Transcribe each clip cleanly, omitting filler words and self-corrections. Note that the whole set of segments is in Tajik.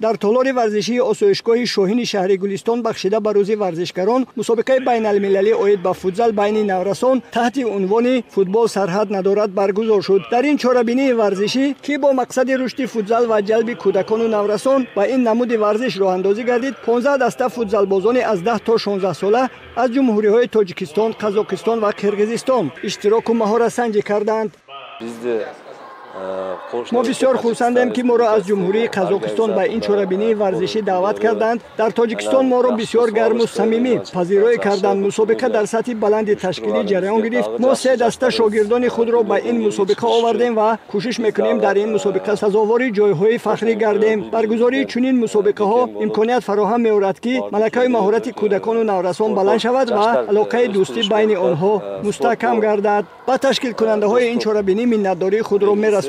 Дар толори варзишии осоишгоҳи Шоҳини шаҳри Гулистон бахшида ба рӯзи варзишгарон мусобиқаи байналмилалӣ оид ба футзал байни наврасон таҳти унвони «Футбол сарҳад надорад» баргузор шуд. Дар ин чорабинии варзишӣ, ки бо мақсади рушди футзал ва ҷалби кӯдакону наврасон ба ин намуди варзиш роҳандозӣ гардид, 15 даста футзалбозони аз 10 то 16 сола аз ҷумҳуриҳои Тоҷикистон, Қазоқистон ва Қирғизистон иштироку маҳоратсанҷӣ карданд. Мо бисёр хурсандем, ки моро аз Ҷумҳурии Қазоқистон ба ин чорабинии варзишӣ даъват карданд. Дар Тоҷикистон моро бисёр гарму самимӣ пазироӣ карданд. Мусобиқа дар сатҳи баланди ташкилӣ ҷараён гирифт. Мо се даста шогирдони худро ба ин мусобиқа овардем ва кӯшиш мекунем, дар ин мусобиқа сазовори ҷойҳои фахрӣ гардем. Баргузории чунин мусобиқаҳо имконият фароҳам меорад, ки малакаи маҳорати кӯдакону наврасон баланд шавад ва алоқаи дӯстӣ байни онҳо мустаҳкам гардад. Ба ташкилкунандаҳои ин чорабинӣ миннатдории худро мерасонем.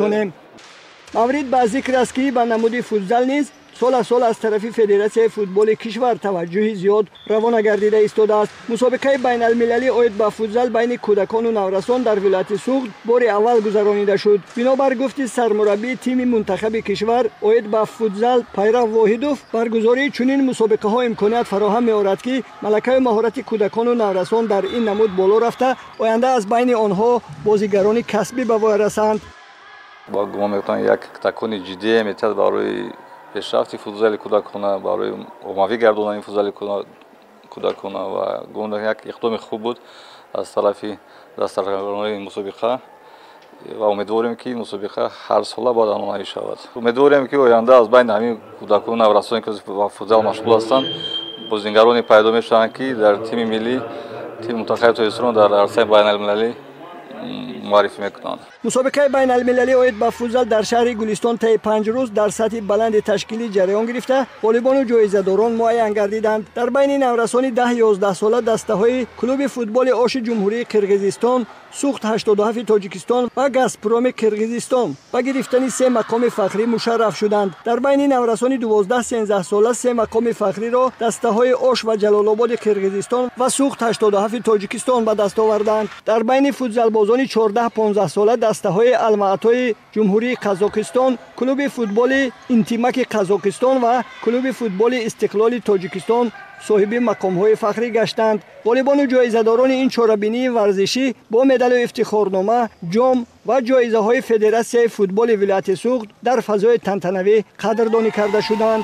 Маврид ба зикр аст, ки ба намуди футзал низ сол аз сол аз тарафи Федератсияи футболи кишвар таваҷҷӯҳи зиёд равона гардида истодааст. Мусобиқаи байналмилалӣ оид ба футзал байни кӯдакону наврасон дар вилояти Суғд бори аввал гузаронида шуд. Бинобар гуфти сармураббии тими мунтахаби кишвар оид ба футзал Пайрав Воҳидов, баргузории чунин мусобиқаҳо имконият фароҳам меорад, ки малакаю маҳорати кӯдакону наврасон дар ин намуд боло рафта, оянда аз байни онҳо бозигарони касбӣ ба воя расанд. Бо гумон мекунам, як такони ҷиддие метиҳад барои пешрафти футзали кӯдакона, барои оммавӣ гардонани футзали кӯдакона, ва гумон як иқдоми хуб буд аз тарафи дастархонаи мусобиқа ва умедворем, ки мусобиқа ҳарсола бояд анъанавӣ шавад. Умедворем, ки оянда аз байни ҳамин кӯдакону наврасоне, ки ба футзал машғул ҳастанд, бозингароне пайдо мешаванд, ки дар тими миллӣ, тими мунтахаби Тоҷикистон дар арсаи байналмилалӣ муаррифӣ мекунанд. Мусобиқаи байналмилалӣ оид ба футзал дар шаҳри Гулистон таи 5 рӯз дар сатҳи баланди ташкилӣ ҷараён гирифта, ғолибону ҷоизадорон муайян гардиданд. Дар байни наврасони 10-11 сола дастаҳои клуби футболи Оши Ҷумҳурии Қирғизистон, Суғд 87 Тоҷикистон ва Газпроми Қирғизистон ба гирифтани се мақоми фахрӣ мушарраф шуданд. Дар байни наврасони 12-13 сола се мақоми фахриро дастаҳои Ош ва Ҷалолободи Қирғизистон ва Суғд 87 Тоҷикистон ба даст оварданд. Дар байни футзалбозони 14-15 сола дастаҳои Алмаатои Ҷумҳурии Қазоқистон, клуби футболи Интимаки Қазоқистон ва клуби футболи Истиқлоли Тоҷикистон соҳиби мақомҳои фахрӣ гаштанд. Ғолибону ҷоизадорони ин чорабинии варзишӣ бо медалу ифтихорнома, ҷом ва ҷоизаҳои Федератсияи футболи вилояти Суғд дар фазои тантанавӣ қадрдонӣ карда шуданд.